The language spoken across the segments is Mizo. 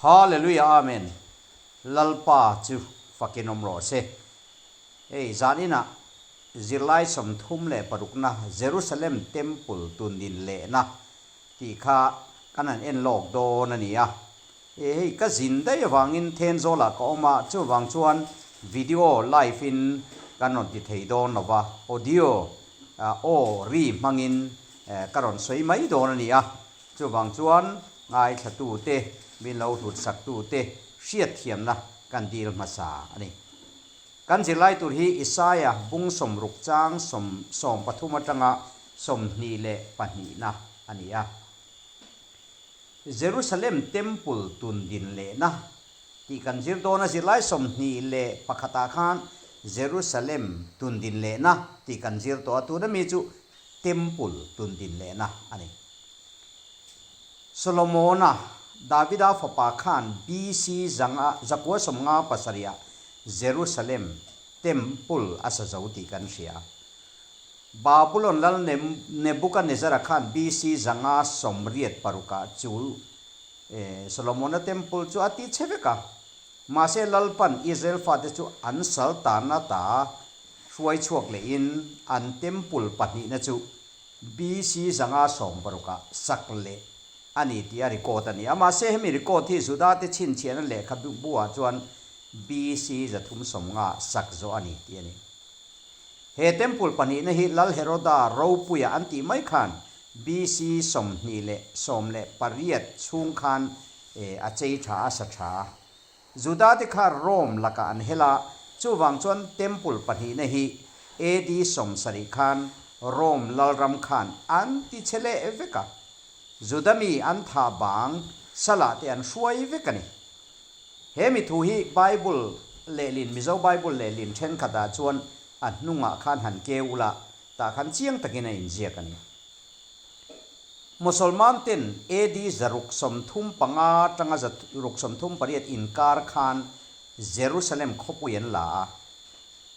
Hallelujah Amen Lalpa chu fakin awm rawh se. Hei zaninah zirlai 36na Jerusalem Temple tundin lehna tih kha kan han en lawk dawn a ni a. E hei ka zin daih avangin Thenzawlah ka awm a, chuvang chuan video live in kan rawn ti thei dawn lo va, audio aw ri hmangin ka rawn sawi mai dawn a ni a. Chuvang chuan ngaithlatute, min lo hlutsaktute hriatthiamna kan dil hmasa a ni. Kan zirlai tur hi Isaia bung 60 chang 13 atanga 22na a ni a. Jerusalem Temple tun din lehna tih kan zir dawn a, zirlai 21 ah khan Jerusalem tun din lehna tih kan zir tawh a, tuna mi chu Temple tun din lehna a ni. Solomona, Davida fapa khan BC zanga 957 ah Jerusalem Temple a sa zo tih kan hria. Babulon lal Nebukanezzara khan BC 586 ah chu Solomona Temple chu a ti chhe vek a. Mahse Lalpan Israel fate chu an sal tanna ta hruai chhuak lehin an Temple pahnihna chu BC 560 ah sak leh a ni tih a record a ni a. Mahse hemi record hi Juda te chhinchhiahna lehkhabu ah chuan BC 350 sak zawh a ni tih a ni. He temple pahnihna hi Lal Heroda ropuia an tih mai khan BC 28 chhung khan a chei tha a sa tha a. Juda te kha Rome lakah an hel a, chuvang chuan temple pahnihna hi AD 70 khan Rome lalram khan an ti chhe leh vek a. Juda mi an tha bang salah te an hruai vek a ni. He mi thu hi Bible lehlin, Mizo Bible lehlin thenkhatah chuan a hnungah khan han keu ula, tah khan chiang takin a inziak a ni. Mosolman ten AD 635 atanga 638 inkar khan Jerusalem khawpui an la a.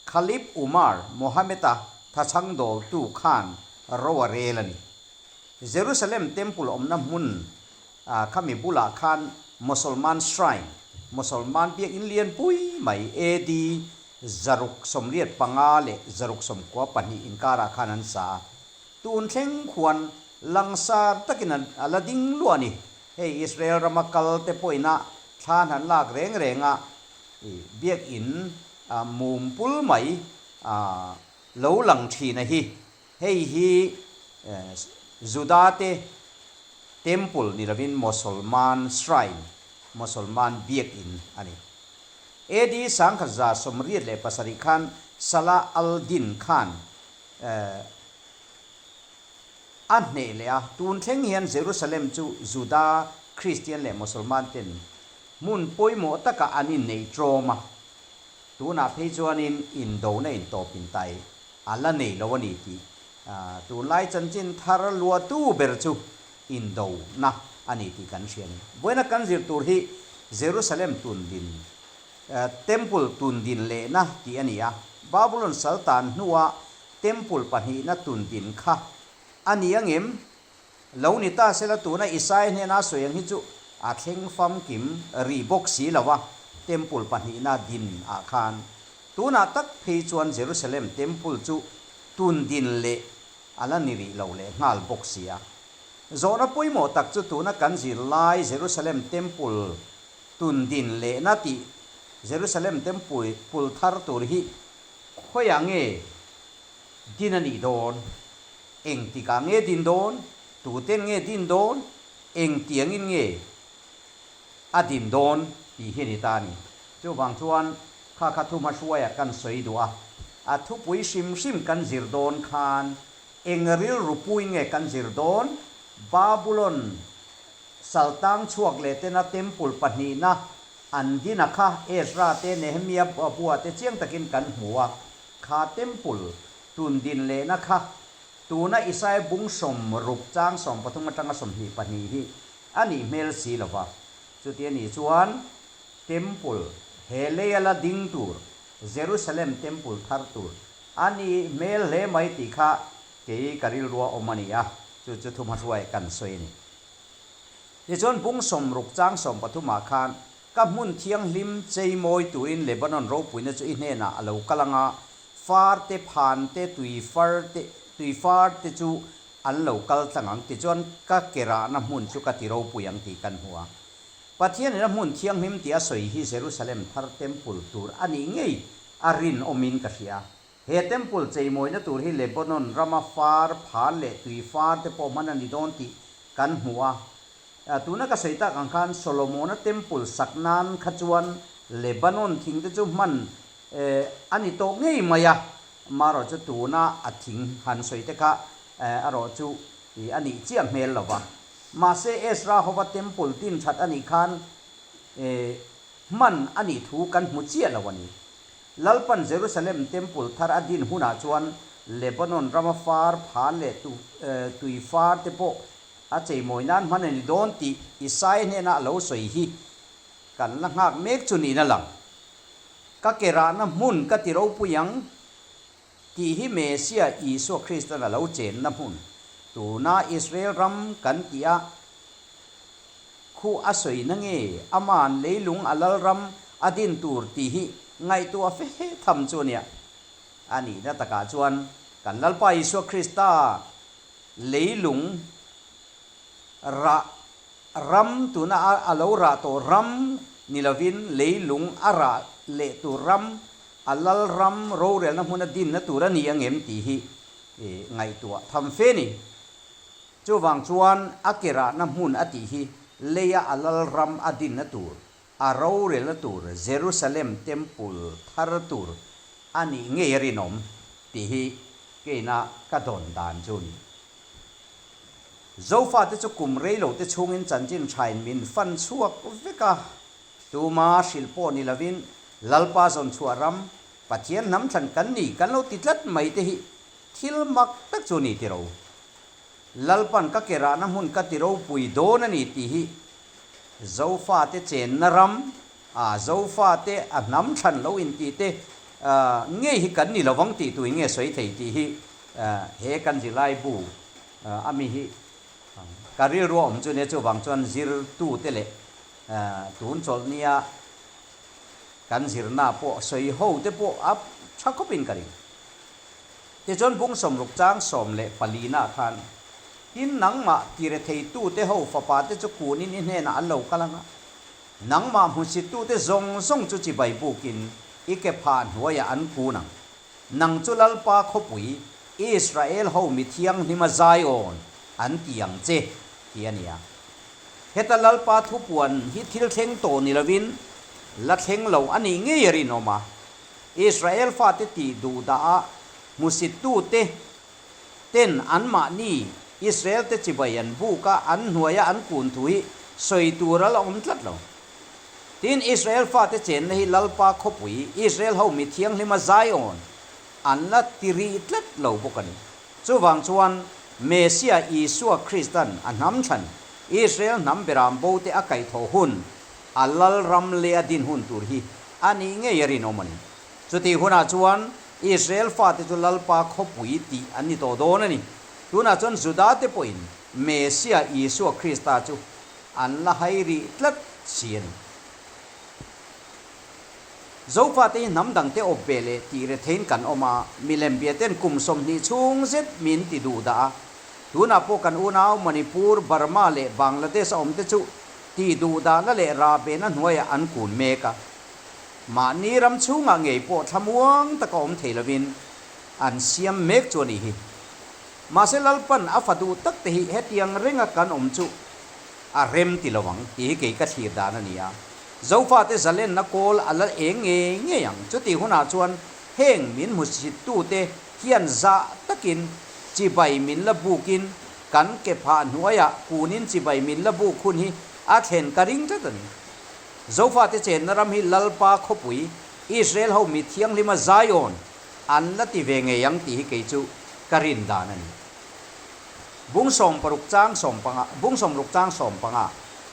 Khalif Umar Mohammed-a thachhang dawltu khan ro a rel a ni. Jerusalem Temple awmna hmun Khami bulah khan Mosolman Shrine, Mosolman biakinn lianpui mai AD 685 leh 692 inkarah khan an sa a. Tun thleng khuan langsar takin a la ding luah a ni. Hei Israel rama kal te pawhin a thlan han lak reng reng a, biakinn mum pul mai lo lang thin a hi. Hei hi Juda te Temple ni lovin Mosolman Shrine, Mosolman Biakinn a ni. AD 1187 khan Salah al-Din khan a hneh leh a, tun thleng hian Jerusalem chu Juda, Kristian leh Mosolman ten hmun pawimawh takah an inneih tlawm a, tunah phei chuanin indona intawp intai a la nei lo a ni tih Tunlai chanchin thar luatu ber chu indona a ni tih kan hria a ni. Vawiina kan zir tur hi Jerusalem tundin, Temple tundin lehna tih a ni a. Babulon saltan hnua Temple pahnihna tundin kha a ni angem? Lo ni ta sela tuna Isaiah hnena sawi ang hi chu a thleng famkim rih bawk si lo a, Temple pahnihna din ah khan. Tunah tak phei chuan Jerusalem Temple chu tun din leh a la ni rih lo leh nghal bawk si a. Zawhna pawimawh tak chu tuna kan zir lai Jerusalem Temple tun din lehna tih Jerusalem Temple pul thar tur hi khawiah nge din a nih dawn? Engtikah nge din dawn? Tuten nge din dawn? Engtiangin nge a din dawn tih hi a ni ta a ni. Chuvang chuan kha kha thu hmahruaiah kan sawi duh a, a thupui hrim hrim kan zir dawn khan eng rilru pui nge kan zir dawn? Babulon saltang chhuak leh tena temple pahnihna an dina kha Ezra te Nehemia bua te chiang takin kan hmu a, kha temple tun din lehna kha tuna Isaiah bung 60 chang 13 atanga 22 hi a nih hmel si lova. Chuti a nih chuan Temple, he leia la ding tur, Jerusalem Temple thar tur a ni hmel hle mai tih kha kei ka rilrua awm a ni a, chu chu thumhahruai kan sawi a ni. Tichuan bung sawmruk chang sawmpathumah khan ka hmun thianghlim cheimawi turin Lebanon ropuina chu i hnenah a lo kal ang a, far te, phan te, tui far te, tui far te chu an lo kal tlang ang. Tichuan ka ke rahna hmun chu ka ti ropui ang tih kan hmu a. Pathianin a hmun thianghlim tih a sawi hi Jerusalem thar temple tur a nih ngei a rinawmin ka hria. He temple cheimawina tur hi Lebanon rama far, phan leh tui far te pawh hman a ni dawn tih kan hmu a. Tuna ka sawi tak ang khan Solomona temple sak nan kha chuan Lebanon thing te chu hman a ni tawh ngei mai a, marawh chu tuna a thing han sawi te kha erawh chu a nih chiah hmel lo va. Mahse Ezra hova temple tin that a nih khan hman a nih thu kan hmu chiah lo a ni. Lalpan Jerusalem Temple thar a din hunah chuan Lebanon rama far phan leh tui far te pawh a cheimawi nan hman a ni dawn tih Isaiah hnena a lo sawi hi kan la nghak mek chu niin a lang. Ka ke rahna hmun ka ti ropui ang tih hi Messiah Isua Kristan a lo chenna hmun tuna Israel ram kan tih a Khu a sawi na nge aman leilung a lalram a din tur tih hi ngaihtuah fe tham chu ania. A nihna takah chuan kan Lalpa Isua Krista leilung rah ram tuna a lo rah tawh ram ni lovin leilung a rah leh tur ram a lalram rorelna hmuna dinna tur a ni angem tih hi ngaihtuah tham fe ni. Chuvang chuan a ke rahna hmun a tih hi leia a lalram a dinna tur, a rorelna tur Jerusalem Temple thar tur a nih ngei a rinawm tih hi keina ka dawn dan chu a ni. Zofate chu kum reilote chhungin chanchin thain min fan chhuak vek a, tuma hrilh pawh ni lovin Lalpa zawn chhuah ram Pathian hnam thlan kan ni kan lo ti tlat mai te hi Thil mak tak chu ni tiro. Lalpan ka ke rahna hmun ka ti ropui dawn a ni tih hi Zofate chenna ram, a Zofate a hnam thlan lo intih te ngei hi kan ni lovang tih tuin nge sawi thei tih hi he kan zirlai bu a mi hi ka rilru a awm chu nia chuvang chuan zirtute leh tun chawlh nia kan zirna pawh sawi ho te pawh a tha khawpin ka ring. Tichuan bung sawmruk chang 14 nah khan, Tin nangmah tiretheitute ho fapate chu kunin i hnenah an lo kal ang a, nangmah hmusittute zawng zawng chu chibai bukin i ke phah hnuaiah an kun ang. Nang chu Lalpa khawpui, Israel ho mi thianghlima Zion an ti ang che, ti a ni a. Heta Lalpa thupuan hi thil thleng tawh ni lovin la thleng lo a nih ngei a rinawm a. Israel fate tih duh dah a hmusittute ten anmahni Israel te chibai an buk a, an hnuaia an kun thu hi sawi tur a la awm tlat lo. Tin, Israel fate chenna hi Lalpa khawpui, Israel ho mi thianghlima Zion an la ti rih tlat lo bawk a ni. Chuvang chuan Messiah Isua Kristan a hnam thlan Israel hnam beram bo te a kaihthawh hun a lalram leh a din hun tur hi a nih ngei a rinawm a ni. Chutih hunah chuan Israel fate chu Lalpa khawpui tih an ni tawh dawn a ni. Tunah chuan Judate pawhin Messiah Isua Krista chu an la hai rih tlat si a ni. Zofate hi hnam dangte awp ve leh tih retheiin kan awm a, milem biaten kum 20 chhung zet min ti duh dah a. Tunah pawh kan unau Manipur, Burma leh Bangladesh a awmte chu Tih duh dahna leh rahbehna hnuaiah an kun mek a. Mahni ram chhungah ngei pawh thlamuang taka awm thei lovin an siam mek chu a nih hi. Mahse Lalpan a fa duh tak te hi hetiang renga kan awm chu a rem ti lo ang tih hi kei ka thlir dan a ni a. Zofate zalenna kawl a la eng ngei ngei ang. Chutih hunah chuan heng min hmusittute hian zah takin chibai min la bukin Kan ke phah hnuaiah kunin chibai min la buk hun hi a thlen ka ring tlat a ni. Zofate chenna ram hi Lalpa khawpui, Israel ho mi thianghlima Zion an la ti ve ngei ang tih hi kei chu ka rin dan a ni. Bung 60 chang 15 Bung 60 chang 15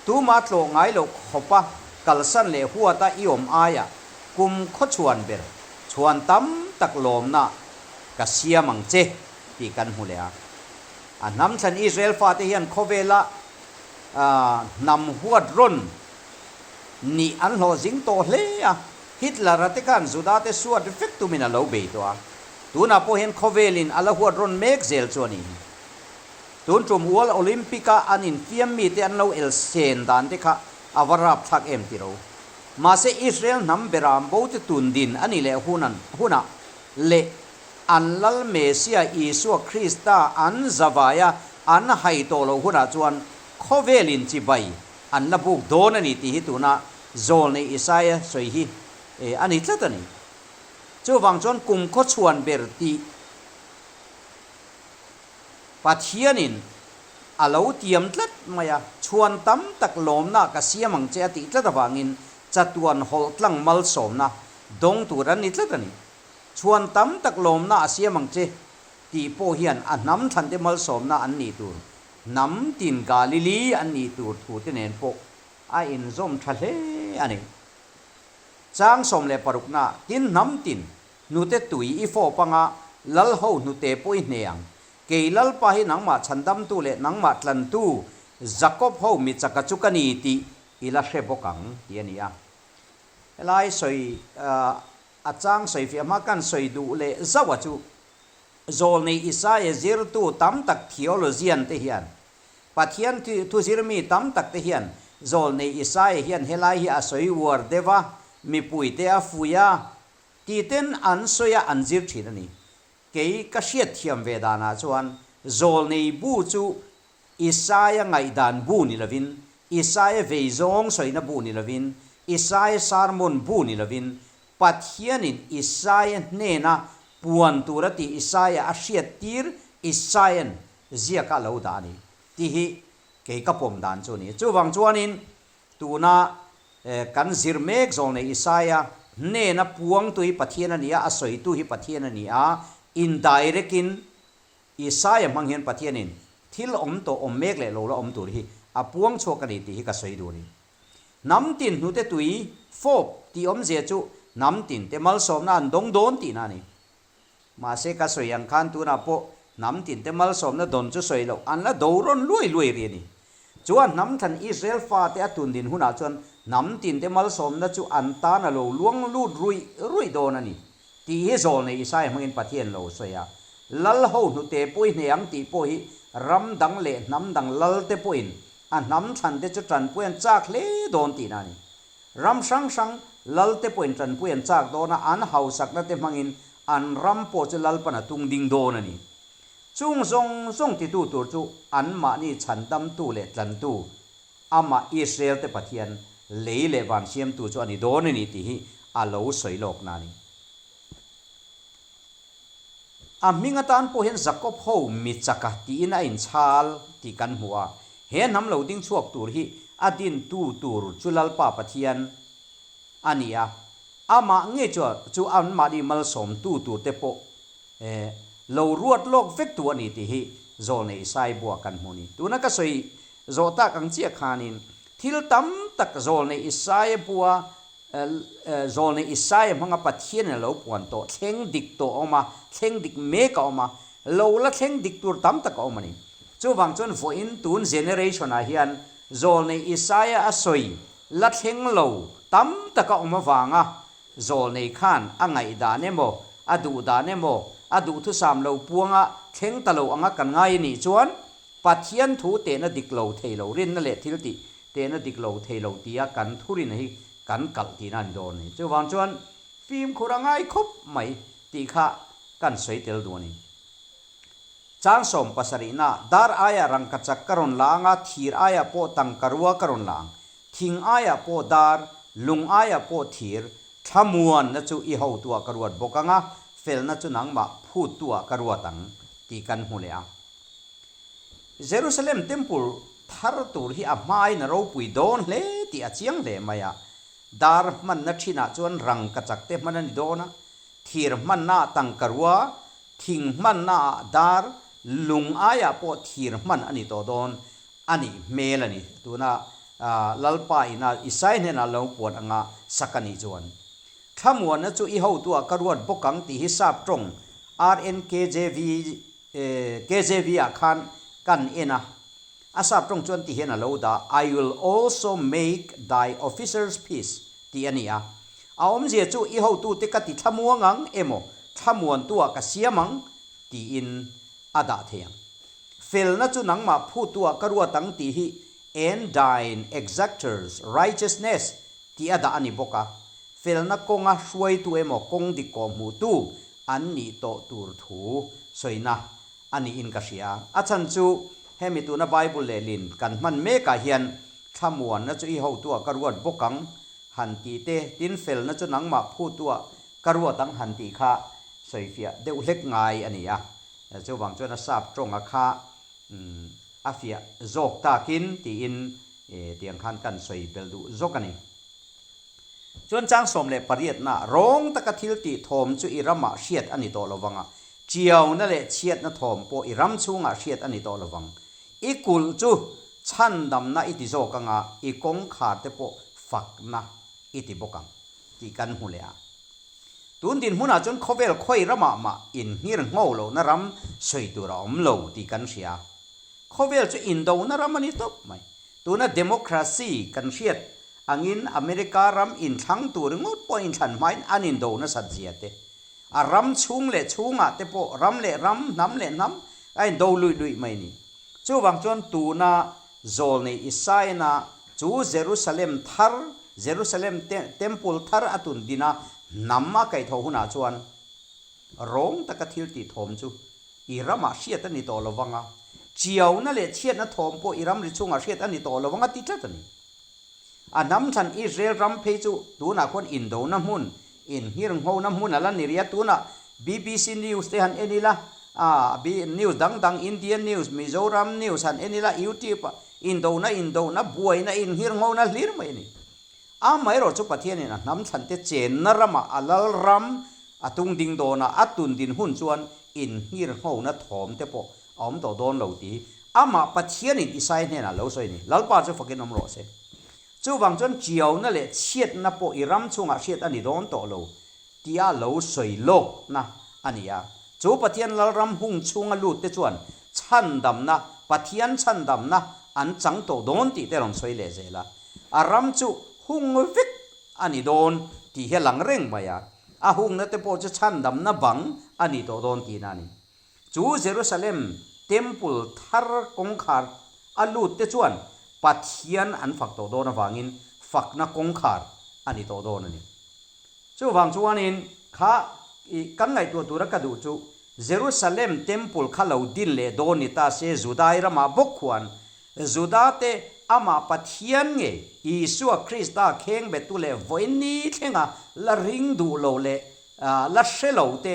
Tuma tlawh ngai loh khawpa kalsan leh huata i awm aiah kum khawchhuan ber chhuan tam tak lawmna ka siam ang che tih kan hmu leh a. A hnam thlan Israel fate hian khawvela Hnam huat rawn nih an hlawh zing tawh hle a, Hitler-a te khan Juda-te suat vek tumin a lo bei tawh a, tunah pawh hian khawvelin a la huat rawn mek zel chu a ni. Tun tum World Olympic-a an infiam mite an lo el sen dan te kha a va rapthlak em ti ro. Mahse Israel hnam beram bo te tun din a ni leh hunah leh an Lal Mesia Isua Krista an zavaia an hai tawh loh hunah chuan khawvelin chibai an la buk dawn a ni tih hi tuna Zawlnei Isaia sawi hi a ni tlat a ni. Chuvang chuan kum khawchhuan ber tih Pathianin a lo tiam tlat mai a, chhuan tam tak lawmna ka siam ang che a tih tlat avangin chatuan hawlh tlang malsawmna dawng tur an ni tlat a ni. Chhuan tam tak lawmna a siam ang che tih pawh hian a hnam thante malsawmna an nih tur, hnam tin Galili an nih tur thu te nen pawh a inzawm tha hle a ni. Chang 16 na tin hnam tin hnute tui i fawp anga lal ho hnute pawh i hne ang. Kei Lalpa hi nangmah chhandamtu leh nangmah tlantu Jakob ho mi chaka chu ka ni tih i la hre bawk ang tih a ni a. Helai sawi a chang sawi fiah hma kan sawi duh leh zauh a chu Zawlnei Isaia zirtu tam tak theologian te hian Pathian thu zirmi tam tak te hian Zawlnei Isaia hian helai hi a sawi uar deuh a, mipui te a fuih a ti ten an sawi a an zir thin a ni. Kei ka hriatthiam ve danah chuan Zawlnei bu chu Isaia ngaihdan bu ni lovin, Isaia vei zawng sawina bu ni lovin, Isaia sermon bu ni lovin, Pathianin Isaia hnena puan tur a tih Isaia a hriattir Isaia'n ziaka a lo dah a ni tih hi kei ka pawm dan chu a ni. Chuvang chuanin tuna kan zir mek zawng nei Isaia hnena puangtu hi Pathian a ni a, a sawitu hi Pathian a ni a, indirect-in Isaia hmang hian Pathianin thil awm tawh awm mek leh lo la awm tur hi a puang chhuak a ni tih hi ka sawi duh a ni. Hnam tin hnute tui fawp tih awmzia chu hnam tin te malsawmna an dawng dawn tihna a ni. Mahse ka sawi ang khan tunah pawh hnam tin te malsawmna dawn chu sawi loh an la do rawn luai luai rih a ni. Chuan hnam thlan Israel fate a tun din hunah chuan hnam tin te malsawmna chu an tan a lo luang lut ruih ruih dawn a ni. Tih hi zawlnei Isaia hmangin Pathian lo sawi a. Lal ho hnute pawh i hneh ang tih pawh hi ram dang leh hnam dang lal te pawhin a hnam thlan te chu tanpui an chak hle dawn tihna a ni. Ram hrang hrang lal te pawhin tanpui an chak dawn a, an hausakna te hmangin an ram pawh chu Lalpan a tung ding dawn a ni. Chung zawng zawng titu tur chu anmahni chhandamtu leh tlantu Amah Israel te Pathian lei leh van siamtu chu a ni dawn a ni tih hi a lo sawi lawkna a ni. A hming atan pawh hian Jakob ho mi chaka tiin a inchhal tih kan hmu a, he hnam lo ding chhuak tur hi a dintu tur chu Lalpa Pathian a ni a, amah ngei chu chu anmahni malsawmtu tur te pawh lo ruat lawk vek tu a ni tih hi Zawlnei Isai buah kan hmu a ni. Tuna ka sawi Zawh tak ang chiah khanin thil tam tak Zawlnei Isaia bua Zawlnei Isaia hmanga Pathianin a lo puan tawh thleng dik tawh a awm a, thleng dik mek a awm a, lo la thleng dik tur tam tak a awm a ni. Chuvang chuan vawiin tun generation ah hian Zawlnei Isaia a sawi la thleng lo tam tak a awm avanga Zawlnei khan a ngaihdan emaw, a duhdan emaw, a duhthusam lo puanga thleng ta lo anga kan ngai a nih chuan Pathian thu tehna dik lo thei lo, rinna leh thil tih tehna dik lo thei lo tia kan thurin hi kan kalh tihna a ni dawn a ni. Chuvang chuan fimkhur a ngai khawp mai tih kha kan sawi tel duh a ni. Chang 70na, Dar aiah rangkachak ka rawn la ang a, thir aiah pawh tangka rua ka rawn la ang. Thing aiah pawh dar, lung aiah pawh thir, thlamuanna chu i hotuah ka ruat bawk ang a, felna chu nangmah phuttuah ka ruat ang tih kan hmu leh a. Jerusalem Temple thar tur hi a hmain a ropui dawn hle tih a chiang hle mai a. Dar hmanna thinah chuan rangkachak te hman a ni dawn a, thir hmannaah tangka rua, thing hmannaah dar, lung aiah pawh thir hman a ni tawh dawn a nih hmel a ni. Tuna Lalpa ina Isai hnenah lo puan anga sak a nih chuan. Thlamuanna chu i hotuah ka ruat bawk ang tih hi sap tawng RNKJV KJV ah khan kan en a. A sap tawng chuan ti hian a lo dah, I will also make thy officers peace tih a ni a. A awmzia chu i hotute ka ti thlamuang ang emaw thlamuantuah ka siam ang tiin a dah thei ang. Felna chu nangmah phutuah ka ruat ang tih hi and thine exactors righteousness tih a dah a ni bawk a. Felna kawnga hruaitu emaw kawng dik kawhhmuhtu an nih tawh tur thu sawina a niin ka hria. A chhan chu hemi tuna Bible lehlin kan hman mekah hian thlamuanna chu i hotuah ka ruat bawk ang han tih te, tin felna chu nangmah phutuah ka ruat ang han tih kha sawifiah deuh hlek ngai a ni a. Chuvang chuan a sap tawnga kha a fiah zawk takin tiin tiang khan kan sawi belh duh zawk a ni. Chuan chang 18 na rawng taka thil tih thawm chu i ramah hriat a ni tawh lo vang a, chiauna leh chhiatna thawm pawh i ram chhungah hriat a ni tawh lo vang. I kulh chu chhandamna i ti zawk anga i kawngkhar te pawh fakna i ti bawk ang tih kan hmu leh a. Tun dinhmunah chuan khawvel khawi ramah mah inhngir ngho lohna ram sawi tur a awm lo tih kan hria. Khawvel chu indona ram a ni tawp mai. Tuna democracy kan hriat angin America ram inthlang tur ringawt pawh inthlan hmain an indo nasat zia te, a ram chhung leh chhungah te pawh ram leh ram, hnam leh hnam a indo luih luih mai ni. Chuvang chuan tuna zawlnei Isaina chu Jerusalem thar, Jerusalem Temple thar a tun din a, hnam a kaihthawh hunah chuan rawng taka thil tih thawm chu I ramah hriat a ni tawh lo vang a, chiauna leh chhiatna thawm pawh i ramri chungah hriat a ni tawh lo vang a ti tlat a ni. A hnam thlan Israel ram phei chu tunah khuan indona hmun, inngirnghona hmun a la ni rih a, tunah BBC News te han en ila, a news dang dang Indian News, Mizoram News han en ila, YouTube ah indona indona buaina inngirnghona hlir mai a ni. Amaherawh chu Pathianin a hnam thlante chenna ramah a lal ram a tung ding dawn a, a tun din hun chuan inngirnghona thawm te pawh a awm tawh dawn lo tih amah Pathianin Isaia hnenah lo sawi a ni. Lalpa chu fakin awm rawh se. Chuvang chuan chiauna leh chhiatna pawh i ram chhungah hriat a ni dawn tawh lo tia lo sawi lawkna a ni a. Chu Pathian Lalram hung chhunga lut te chuan chhandamna, Pathian chhandamna an chang tawh dawn tih te rawn sawi leh zel a. A ram chu hung vek a ni dawn tih hi a lang reng mai a, a hungna te pawh chu chhandamna bang a ni tawh dawn tihna a ni. Chu Jerusalem Temple thar kawngkhar a lut te chuan Pathian an fak tawh dawn avangin fakna kawngkhar a ni tawh dawn a ni. Chuvang chuanin kha i kan ngaihtuah tura ka duh chu Jerusalem Temple kha lo din leh dawn ni ta se Judai ramah bawk khuan Juda te amah Pathian nge Isua Krista kheng betu leh vawiin ni thlenga la ring duh lo leh la hre lo te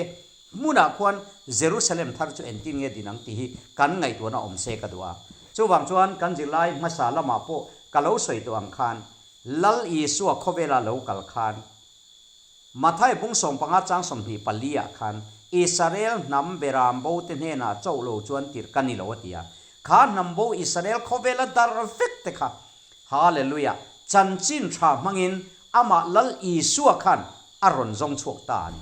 hmunah khuan Jerusalem thar chu entin nge din ang tih hi kan ngaihtuahna awm se ka duh a. Chuvang chuan kan zirlai hmasa lamah pawh ka lo sawi tawh ang khan Lal Isua khawvela lo kal khan Mathai bung 15 chang 24 ah khan Israel hnam beram bo te hnenah chauh lo chuan tirh ka ni lo a ti a. Kha hnam bo Israel khawvela dar vek te kha Hallelujah chanchin tha hmangin amah Lal Isua khan a rawn zawng chhuak ta a ni.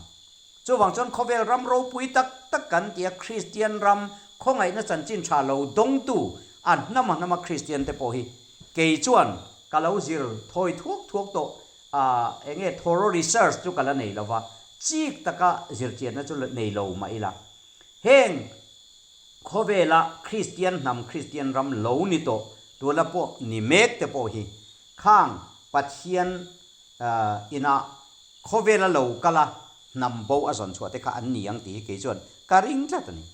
Chuvang chuan khawvel ram ropui tak tak kan ti a, Kristian ram khawngaihna chanchin tha lo dawngtu a hnama hnama Kristian te pawh hi kei chuan ka lo zir thawi thuak thuak tawh a, enge thorough research chu ka la nei lova, chik taka zirchianna chu nei lo mah ila. Heng khawvela Kristian hnam Kristian ram lo ni tawh tuna pawh ni mek te pawh hi khang Pathian inah khawvela lo kala hnam bo a zawn chhuah te kha an ni ang tih hi kei chuan ka ring tlat a ni.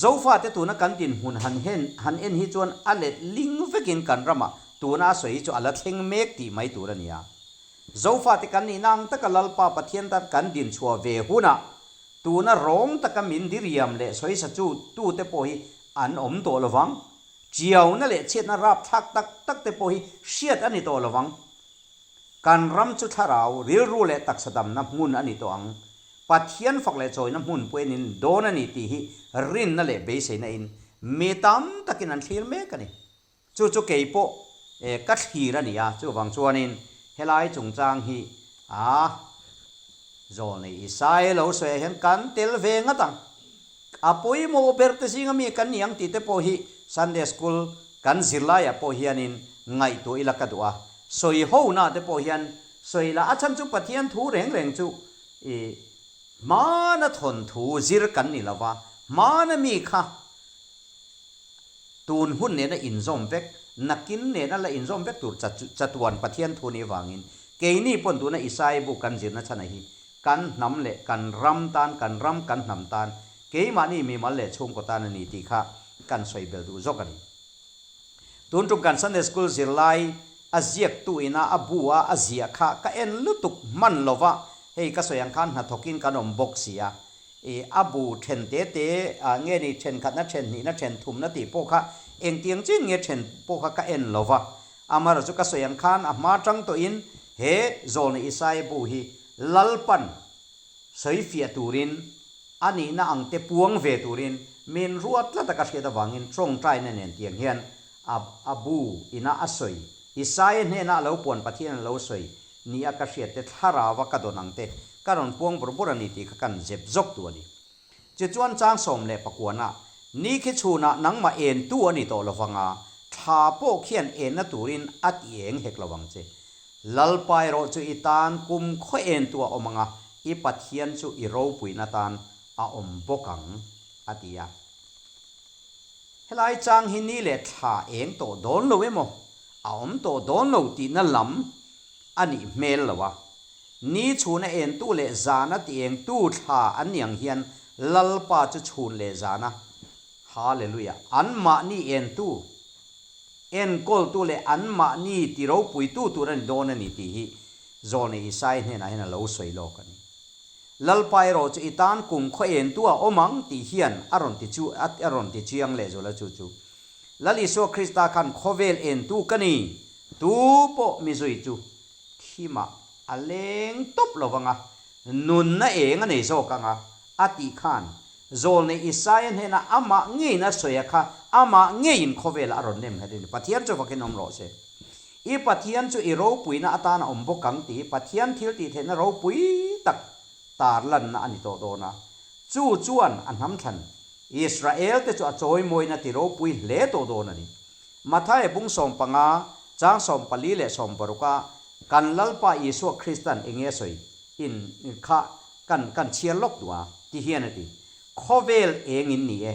Zofate tuna kan dinhmun han hen han en hi chuan a let ling vekin kan ramah tuna a sawi hi chu a la thleng mek tih mai tur a ni a. Zofate kan nihna ang taka Lalpa Pathian tan kan dinchhuah ve hunah tuna rawng taka min diriam leh sawisa chu tute pawh hi an awm tawh lovang. Chiauna leh chhiatna rapthlak tak tak te pawh hi hriat a ni tawh lovang. Kan ram chu thlarau, rilru leh taksa damna hmun a ni tawh ang. Pathian fak leh chawina hmun pawhin in dawn a ni tih hi rinna leh beiseina in mi tam takin an thlir mek a ni. Chu chu kei pawh ka thlir a ni a, chuvang chuanin helai chungchang hi a Zawlnei Isaia lo sawiah hian kan tel ve ngat ang. A pawimawh ber te zinga mi kan ni ang tih te pawh hi Sunday School kan zirlaiah pawh hianin ngaihtuah ila ka duh a, sawi hona te pawh hian sawi la, a chhan chu Pathian thu reng reng chu i hmana thawnthu zir kan ni lova, hmana mi kha tun hun nena inzawm vek, nakin nena la inzawm vek tur chatuan Pathian thu ni vangin keini pawn tuna Isaiah bu kan zirna chhana hi Kan hnam leh kan ram tan, kan ram kan hnam tan, keimahni mimal leh chhungkaw tan a ni tih kha kan sawi bel duh zawk a ni. Tun tum kan Sunday School zirlai a ziaktu ina a bu a a ziah kha ka en lutuk hman lo va, hei ka sawi ang khan hnathawkin kan awm bawk si a, i a bu then te te ah nge ni thenkhatna then hnihna then thumna tih pawh kha engtiang chin nge then pawh kha ka en lo va, amaherawhchu chu ka sawi ang khan a hma tang tawhin he Zawlni Isaia bu hi Lalpan sawifiah turin, a nihna ang te puang ve turin min ruat tlat a ka hriat avangin tawngtaina nen tiang hian a a bu ina a sawi, Isaia hnena a lo puan Pathian a lo sawi ni a ka hriat te thlarau a ka dawn ang te ka rawn puang bawrh bawrh a ni tih kha kan zep zawk tu a ni. Tichuan chang 19 ah, Ni khi chhunah nangmah entu a ni tawh lovang a, thla pawh khian enna turin a ti eng hek lovang che. Lalpa erawh chu i tan kum khaw entu a awm ang a, i Pathian chu i ropuina tan a awm bawk ang, a ti a. Helai chang hi ni leh thla eng tawh dawn lo emaw, a awm tawh dawn lo tihna lam a nih hmel lo a. Ni chhuna entu leh zana ti engtu thla an ni ang hian Lalpa chu chhun leh zana, Hallelujah, anmahni entu, Enkawltu leh anmahni ti ropuitu tur a ni dawn a ni tih hi Zawlnei Isai hnenah hian a lo sawi lawk a ni. Lalpa erawh chu i tan kum khaw entu a awm ang tih hian a rawn ti chu a rawn ti chiang leh zual a chu chu Lal Isua Krista khan khawvel entu ka ni tu pawh mi zui chu thimah a leng tawp lo vang a, nunna eng a nei zawk ang a, a tih khan Zawlnei Isaia hnenah amah ngeiin a sawi a kha, amah ngeiin khawvelah a rawn nem nghet a ni. Pathian chu vakin awm rawh se. I Pathian chu i ropuina atan a awm bawk ang tih Pathian thil tih theihna ropui tak tarlanna a ni tawh dawn a. Chu chuan a hnamthlan Israel te chu a chawimawina ti ropui hle tawh dawn a ni. Mathaia bung 15, chang 14 leh 16 a kan Lalpa Isua Kristan enge a sawi in kha kan kan chhiar lawk duh a, ti hian a ti. Khawvel eng in ni e.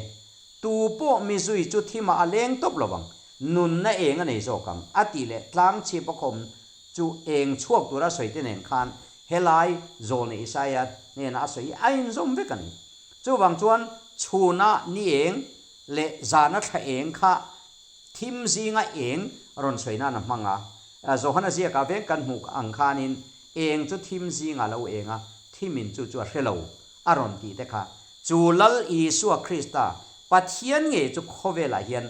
Tu pawh mi zui chu thimah a leng tawp lo ang, nunna eng a nei zawk ang, a tih leh tlang chhip a khawm chu eng chhuak tura sawi te nen khan helai Zawlnei Isaia hnena a sawi hi a inzawm vek a ni. Chuvang chuan chhuna ni eng leh zana thla eng kha Thim zinga eng rawn sawi nan a hmang a. Johana ziakah veng kan hmuh ang khanin eng chu thim zingah lo eng a, thimin chu chu a hre lo a rawn tih te kha. Chu Lal Isua Krista, Pathian ngei chu khawvelah hian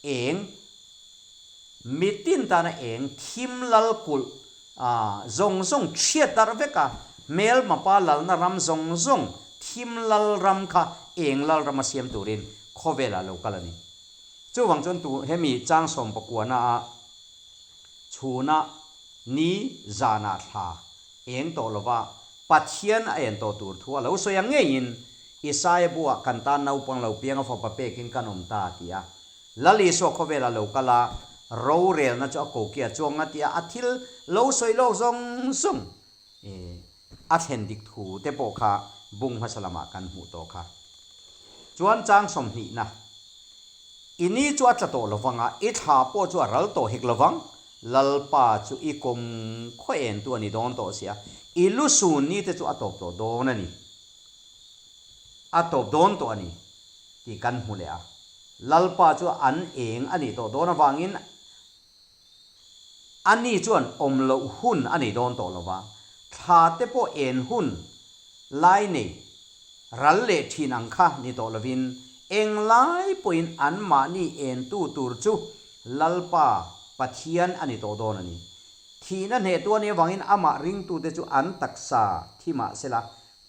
eng, mitin tana eng, thim lal kulh zawng zawng chhiat darh vek a, hmelmapa lalna ram zawng zawng thim lal ram kha eng lal rama siam turin khawvelah lo kal a ni. Chuvang chuan tu hemi chang 19 a chhuna ni zanah thla eng tawh lova Pathian a en tawh tur thu a lo sawi ang ngeiin Isaia buah kan tan naupang lo piang a fapa pekin kan awm ta a ti a. Lal Isua khawvela lo kal a, rorelna chu a kokia chuang a ti a, a thil lo sawi lawk zawng zawng a thlen dik thu te pawh kha bung hmasa lamah kan hmuh tawh kha. Chuan chang 20na, I ni chu a tla tawh lovang a, i thla pawh chu a ral tawh hek lovang, Lalpa chu i kawm khaw en tu a ni dawn tawh sia, i lu sun ni te chu a tawp tawh dawn a ni, a tawp dawn tawh a ni tih kan hmu leh a. Lalpa chu an eng a nih tawh dawn avangin Ani chuan awm loh hun a nei dawn tawh lo va, thla te pawh en hun lai nei ral leh thin ang kha ni tawh lovin englai pawhin anmahni entu tur chu Lalpa Pathian a ni tawh dawn a ni. Thihna hnehtu a nih avangin amah ringtute chu an taksa thi mah sela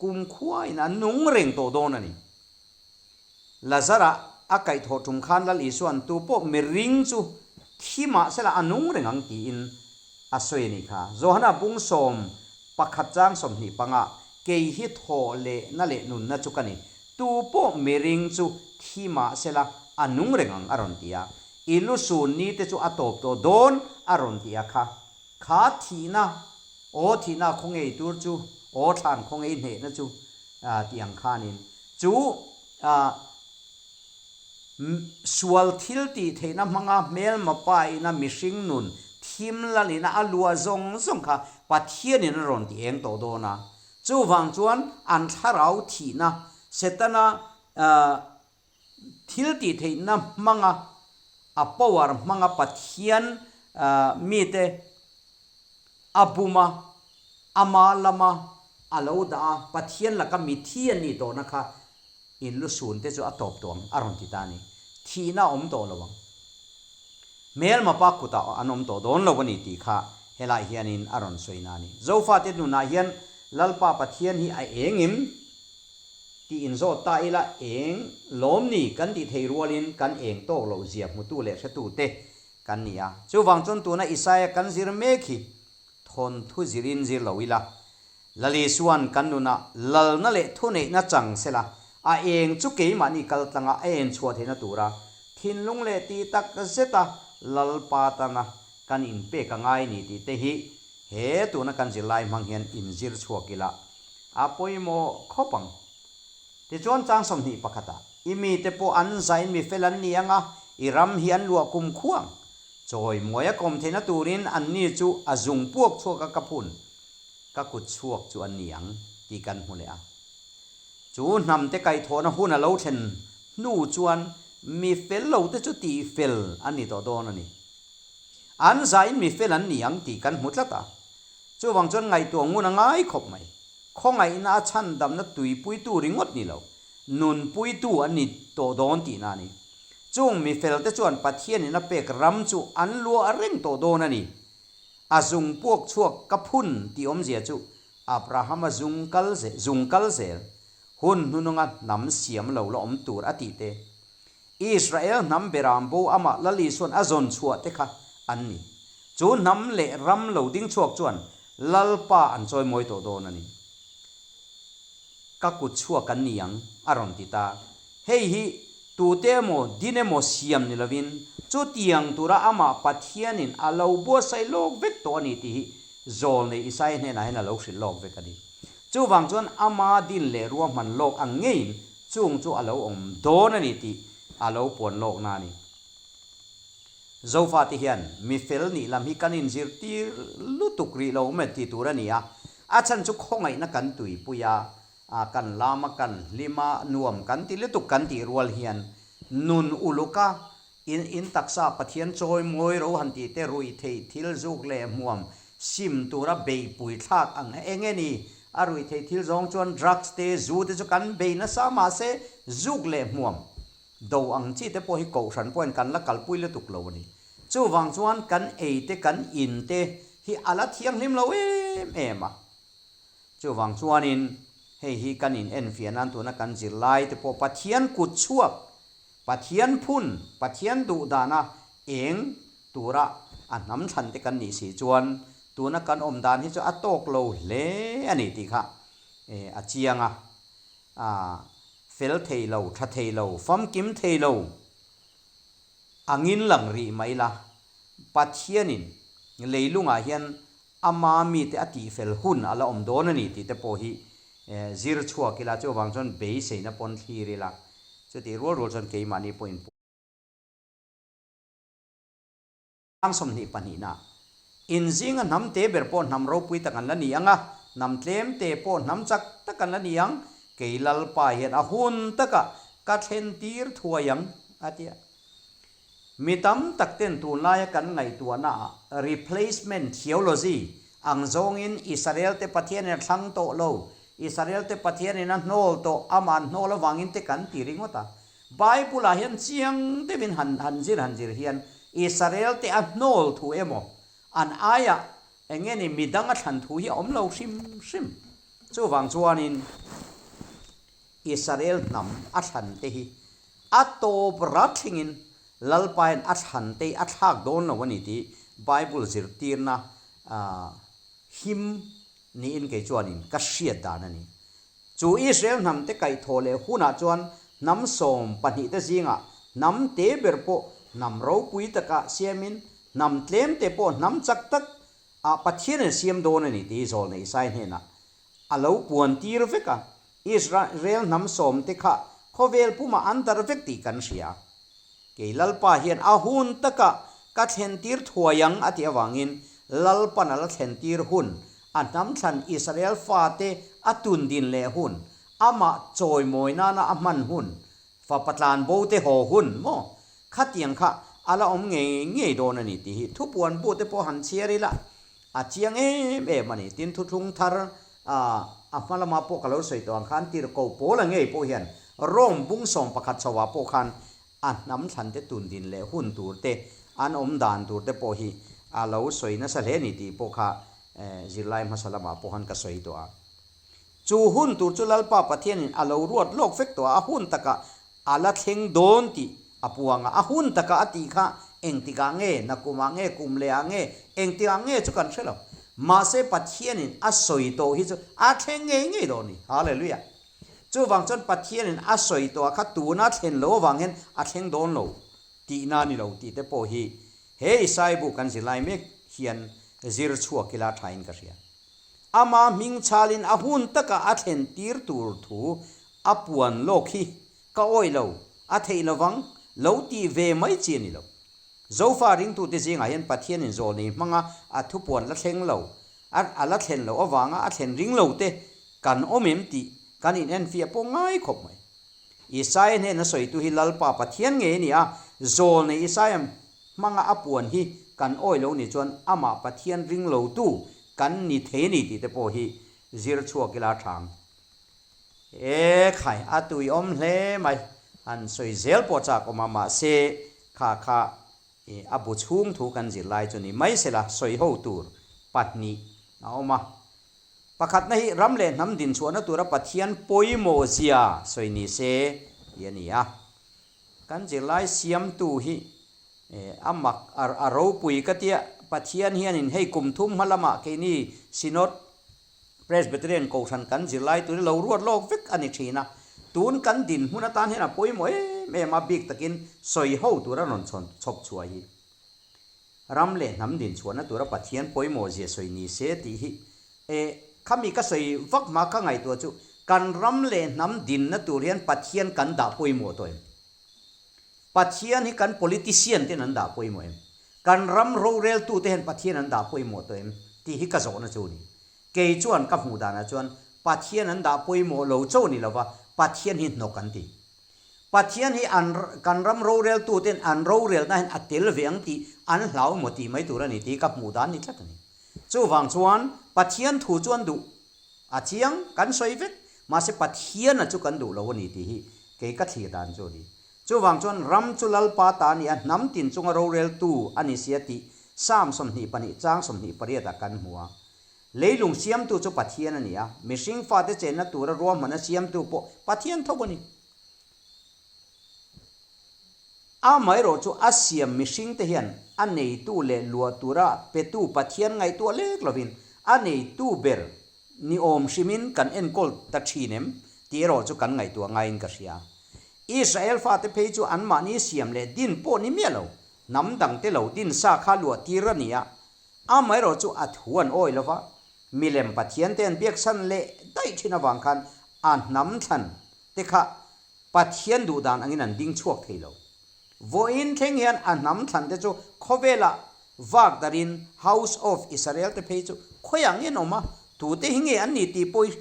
kumkhuain an nung reng tawh dawn a ni. Lazara a kaihthawh tum khan Lal Isua'n tu pawh miring chu thi mah sela a nung reng ang tiin a sawi a nih kha. Johana bung 11 chang 25 kei hi thawh leh na leh nunna chu ka ni, tu pawh miring chu thi mah sela A nung reng ang a rawn ti a. I lusun ni te chu a tawp tawh dawn a rawn ti a kha. Kha thihna, aw thihna khawngei tur chu, aw thlan khawngei hnehna chu tih ang khanin chu sual thil tih theihna hmanga hmelma pa ina mihring nun thim lalina a luah zawng zawng kha Pathianin a rawn ti eng tawh dawn a. Chuvang chuan an thlarau thihna Setana Thil tih theihna hmanga a power hmanga Pathian mite a bum a, ama lama a lo dah a, Pathian laka mithi an nih tawhna kha in lusun te chu a tawp tawh ang a rawn ti ta a ni. Thihna a awm tawh lo ang. Hmelma pa kutah an awm tawh dawn lo a ni tih kha helai hianin a rawn sawina a ni. Zofate nunah hian Lalpa Pathian hi a engim Tih inzawt ta ila eng lawm ni kan tih thei rualin kan eng tawk loh zia hmutu leh hretu te kan ni a. Chuvang chuan tuna Isaia kan zir mek hi thawnthu zirin zir lo ila, Lalisuan kan nunah lalna leh thuneihna chang sela a eng chu keimahni kal tlanga a en chhuah theihna tura thinlung leh tih tak zeta Lalpa tana kan inpek a ngai ni tih te hi he tuna kan zirlai hmang hian inzir chhuak ila A pawimawh khawp ang. Tichuan chang 21 ah, I mite pawh an zain mi fel an ni ang a, i ram hi an luah kum khuang. Chawi muai a kawm theihna turin anni chu a zung puak chhuak a ka phun, ka kut chhuak chu an ni ang tih kan hmu leh a. Chu hnamte kaihthawhna hun a lo thlen hnu chuan mi fel lote chu tih fel an ni tawh dawn a ni. An zain mi fel an ni ang tih kan hmu tlat a. Chuvang chuan ngaihtuah ngun a ngai khawp mai. Khawngaihna a chhandamna tuipuitu ringawt ni lo, nunpuitu an ni tawh dawn tihna a ni. Chung mifelte chuan Pathianin a pek ram chu an luah reng tawh dawn a ni. A zung puak chhuak ka phun tih awmzia chu Abrahama zung kal zung kal zel hun hnununga hnam siam lo la awm tur a tih te. Israel hnam beram bo amah Lal Isua'n a zawn chhuah te kha an ni. Chu hnam leh ram lo ding chhuak chuan Lalpa an chawi mawi tawh dawn a ni. Ka kut chhuak an ni ang, a rawn ti ta. Hei hi tute emaw din emaw siam ni lovin chutiang tura amah Pathianin a lo buatsaih lawk vek tawh a ni tih hi Zawlnei Isaia hnenah hian a lo hrilh lawk vek a ni. Chuvang chuan ama din leh ruahman lawk ang ngeiin chung chu a lo awm dawn a ni tih a lo puan lawkna a ni. Zofate hian mi fel nih lam hi kan inzirtir lutuk rih lo awm em tih tur a ni a, a chhan chu khawngaihna kan tuipui a, kan lam a, kan hlim a, nuam kan ti lutuk kan tih rual hian nun uluk a, In in taksa Pathian chawi mawi ro han tih te ruih theih thil zuk leh hmuam sim tura beihpui thlak ang eng nge ni? A ruih theih thil zawng chuan drugs te zu te chu kan bei nasa mahse zuk leh hmuam do ang chi te pawh hi kohhran pawhin kan la kalpui lutuk lo a ni. Chuvang chuan kan ei te kan in te hi a la thianghlim lo em em a. Chuvang chuanin hei hi kan in enfiah nan tuna kan zirlai te pawh Pathian kut chhuak Pathian phun, Pathian duh dana eng tura a hnam thlan te kan nih si chuan tuna kan awm dan hi chu a tawk lo hle a ni tih kha a chiang a, a fel thei lo, tha thei lo, famkim thei lo angin lang rih mai la, Pathianin leilungah hian ama mite a tihfel hun a la awm dawn a ni tih te pawh hi zir chhuak ila, chuvang chuan beiseina pawn thlir ila, chutih rual rual chuan keimahni pawhin Ang 22 na inzinga hnam te ber pawh hnam ropui tak an la ni ang a, hnam tlem te pawh hnam chak tak an la ni ang, kei Lalpa hian a hun takah ka thlen tir thuai ang, a ti a. Mi tam tak ten tunlaia kan ngaihtuahna ah replacement theology ang zawngin Israel te Pathianin a thlang tawh lo, Israel te Pathianin a hnawl tawh, amah an hnawl avangin te kan ti ringawt a. Bible ah hian chiang deuhin han han zir han zir hian Israel te a hnawl thu emaw an aiah eng nge ni midang a thlan thu hi a awm lo hrim hrim. Chuvang chuanin Israel hnam a thlan te hi A tawp rat thlengin Lalpain a thlan te a thlak dawn lo a ni tih Bible zirtirna him niin kei chuanin ka hriat dan a ni. Chu Israel hnamte kaihthawh leh hunah chuan hnam 12 te zingah Hnam te ber pawh hnam ropui taka siamin, hnam tlem te pawh hnam chak tak ah Pathian in siam dawn a ni tih hi Zawlnei Isai hnenah a lo puan tir vek a. Israel hnam sawmte kha khawvel pumah an dar vek tih kan hria. Kei Lalpa hian a hun taka ka thlentir thuai ang a tih avangin Lalpan a la thlentir hun, a hnamthlan Israel fate a tundin leh hun, amah chawimawi nana a hman hun, fapa tlanbo te haw hun maw? Khatiang kha a la awm ngei ngei dawn a ni tih hi thupuan bu te pawh han chhiar ila a chiang em em a ni. Tin, thuthlung thar a hma lamah pawh ka lo sawi tawh ang khan tirhkoh Paula ngei pawh hian Rome bung 11 chhoah pawh khan a hnam thlan te tun din leh hun tur te, an awm dan tur te pawh hi a lo sawi nasa hle ni tih pawh kha zirlai hmasa lamah pawh khan ka sawi tawh a. Chu hun tur chu Lalpa Pathianin a lo ruat lawk vek tawh a, a hun takah a la thleng dawn tih a puang a. A hun takah a tih kha engtikah nge, nakumah nge, kum lehah nge, engtikah nge chu kan hre lo. Mahse Pathianin a sawi tawh hi chu a thleng ngei ngei dawn a ni. Hallelujah! Chuvang chuan Pathianin a sawi tawh a kha tuna thlen lo avang hian a thleng dawn lo tihna a ni lo tih te pawh hi he Isai bu kan zirlai mek hian zir chhuak ila thain ka hria. Ama hming chhalin a hun taka a thlen tir tur thu a puan lawk hi ka awih lo, a theih lovang lo tih ve mai chi a ni lo. Zofa ringtute zingah hian Pathianin zawlnei hmanga a thupuan la thleng lo A a la thlen loh avanga a thlen ring lo te kan awm em tih kan inenfiah pawh ngai khawp mai. Isaia hnena sawitu hi Lalpa Pathian ngei a ni a, zawlnei Isaia hmanga a puan hi kan awi lo ni chuan amah Pathian ring lotu kan ni thei a ni tih te pawh hi zir chhuak ila a tha ang. E khai, a tui awm hle mai. Han sawi zel pawh chak awm a, mahse kha kha I a bu chhung thu kan zir lai chu ni mai sela sawi ho tur pahnih a awm a. Pakhatna hi ram leh hnam dinchhuahna tura Pathian pawimawh zia sawi ni se tih a ni a. Kan zirlai siamtu hi a mak a ropui ka tia Pathian hianin hei kum thum hma lamah keini Synod Presbyterian Kohhran kan zirlai tur hi lo ruat lawk vek a ni thin a, tun kan dinhmun atan hian a pawimawh em em a, bik takin sawi ho tura rawn chhawp chhuah hi ram leh hnam dinchhuahna tura Pathian pawimawh zia sawi ni se tih hi e khami ka sawi vak hma ka ngaihtuah chu kan ram leh hnam dinna tur hian Pathian kan dah pawimawh tawh em? Pathian hi kan politician ten an dah pawimawh em? Kan ram roreltute hian Pathian an dah pawimawh tawh em? tih hi ka zawhna chu a ni. Kei chuan ka hmuh danah chuan Pathian an dah pawimawh lo chauh ni lova Pathian hi hnawk an ti. Pathian hi an kan ram roreltuten an rorelna hian a tel ve ang tih an hlau emaw tih mai tur a ni tih hi ka hmuh dan ni tlat a ni. Chuvang chuan Pathian thu chu an duh a chiang kan sawi vek mahse Pathiana chu kan duh lo a ni tih hi kei ka thlir dan chu a ni. Chuvang chuan ram chu Lalpa ta a ni a, hnam tin chunga roreltu a ni sia tih Psalm 22 chang 28 ah kan hmu a. Leilung siamtu chu Pathian a ni a, mihring fate chenna tura ruahmanna siamtu pawh Pathian tho a ni. Amaherawh chu a siam mihringte hian a neitu leh luah tura petu Pathian ngaihtuah lek lovin a neitu ber Ni awm hrimin kan enkawl ta thin em tih erawh chu kan ngaihtuah ngaiin ka hria. Israel fate phei chu anmahni siam leh din pawh ni miah lo, hnam dangte lo din sa kha luah tir a ni a. Amaherawh chu a thu an awi lova, milem Pathiante an biaksan leh daih thin avang khan a hnam thlan te kha Pathian duhdan angin an ding chhuak thei lo. Vawiin thleng hian a hnam thlan te chu khawvelah vak darin House of Israel te phei chu khawiah nge an awm a, tute hi nge an ni tih pawh hi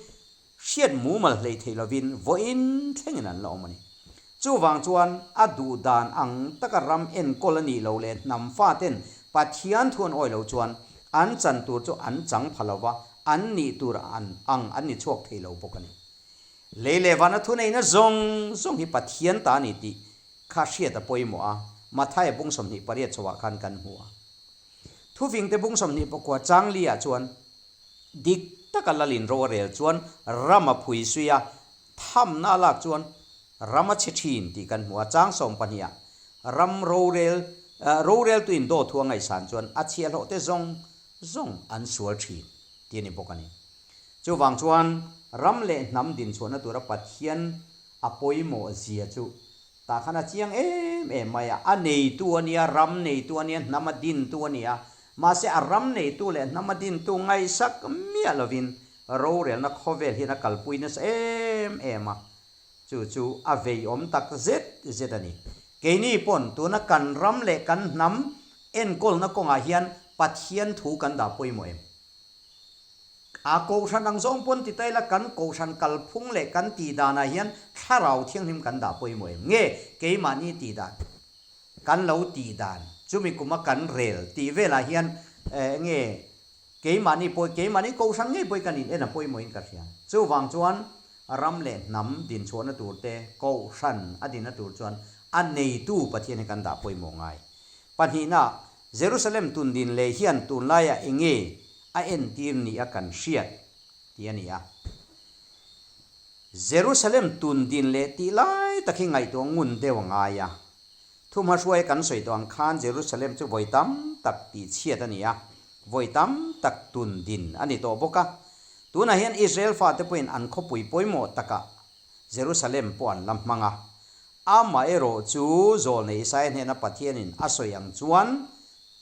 hriat mumal hleih theih lovin vawiin thlengin an la awm a ni. Chuvang chuan a duh dan ang taka ram enkawl a nih loh leh hnam faten Pathian thu an awi lo chuan an chan tur chu an chang pha lova, an nih tur ang an ni chhuak thei lo bawk a ni. Lei leh vana thuneihna zawng zawng hi Pathian ta a ni tih kha hriat a pawimawh a, Mathaia bung 28 chhoah khan kan hmu a. Thuvingte bung 24 chang li ah chuan dik taka lalin ro a rel chuan ram a phui sui a, thamna a lak chuan ram a chhe thin tih kan hmu a, chang 12 ah ram rorel roreltuin daw thu a ngaihsan chuan a chhiahhlawhte zawng zawng an sual thin tih a ni bawk a ni. Chuvang chuan ram leh hnam dinchhuahna tura Pathian a pawimawh zia chu Tah khan a chiang em em mai a, a neitu a nia, ram neitu a nia, hnam a dintu a ni a. Mahse a ram neitu leh hnam a dintu ngaihsak miah lovin rorelna khawvel hian a kalpui nasa em em a, chu chu a veiawm tak zet zet a ni. Keini pawn tuna kan ram leh kan hnam enkawlna kawngah hian Pathian thu kan dah pawimawh em? A kohhran ang zawng pawn ti ta ila kan kohhran kalphung leh kan tih danah hian thlarau thianghlim kan dah pawimawh em? Nge keimahni tih dan, kan lo tih dan, chumi kuma kan rel tih velah hian nge keimahni pawh, keimahni kohhran ngei pawh hi kan in en a pawimawhin ka hria. Chuvang chuan ram leh hnam dinchhuahna tur te, kohhran a dinna tur chuan a neitu Pathian hi kan dah pawimawh ngai. Pahnihna, Jerusalem tundin leh hian tunlaiah enge a entir ni a kan hriat tih a ni a. Jerusalem tundin leh tih lai tak hi ngaihtuah ngun deuh a ngai a. Thumhahruai kan sawi tawh ang khan Jerusalem chu vawi tam tak tihchhiat a ni a, vawi tam tak tundin a ni tawh bawk a. Tunah hian Israel fate pawhin an khawpui pawimawh takah Jerusalem pawh an la hmang a. Amaherawh chu Zawlnei Isaia hnena Pathianin a sawi ang chuan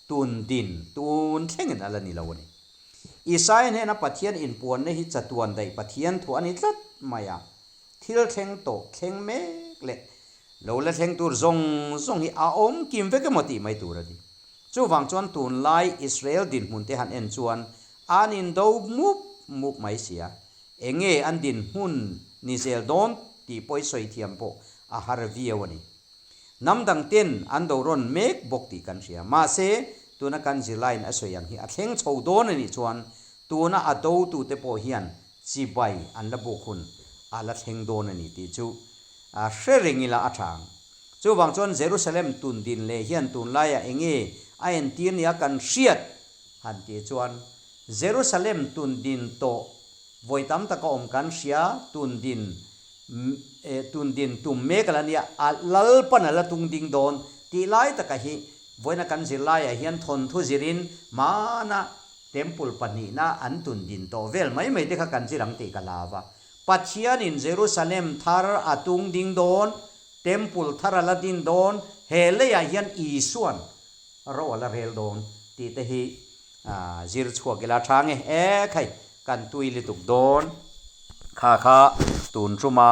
tundin tun thlengin a la ni lo a ni. Isaia hnena Pathian inpuanna hi chatuan daih Pathian thu a ni tlat mai a. Thil thleng tawh thleng mek leh lo la thleng tur zawng zawng hi a awm kim vek emaw tih mai tur a ni. Chuvang chuan tunlai Israel dinhmun te han en chuan an indo mup mup mai si a. Enge an dinhmun ni zel dawn tih pawh i sawi thiam pawh a har viau a ni. Hnam dang ten an do rawn mek bawk tih kan hria. Mahse, tuna kan zirlaiin a sawi ang hi a thleng chho dawn a nih chuan tuna a dotute pawh hian chibai an la buk hun a la thleng dawn a ni tih chu hre reng ila a tha ang. Chuvang chuan Jerusalem tun din leh hian tunlaiah enge a entir nia kan hriat han tih chuan Jerusalem tun din tawh vawi tam taka awm kan hria tun din tun din tum mek a la nia a Lalpan a la tung ding dawn tih lai taka hi vawiina kan zirlaiah hian thawnthu zirin hmana Temple pahnihna an tun din tawh vel mai mai te kha kan zir ang tih ka hlau va. Pathianin Jerusalem thar a tung ding dawn, Temple thar a la din dawn, he leiah hian Isuan ro a la rel dawn tih te hi zir chhuak ila tha nge. E khai, kan tui lutuk dawn. Kha kha tun tuma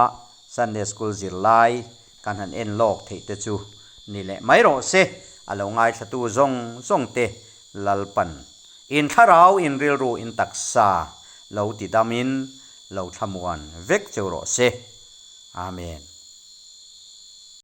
Sunday School zirlai kan han en lawk theih te chu ni leh mai rawh se, a lo ngaithlatu zawng zawng te Lalpan in thlarau in rilru in taksa lo ti dam in lo thlamuan vek cheu rawh se. Amen.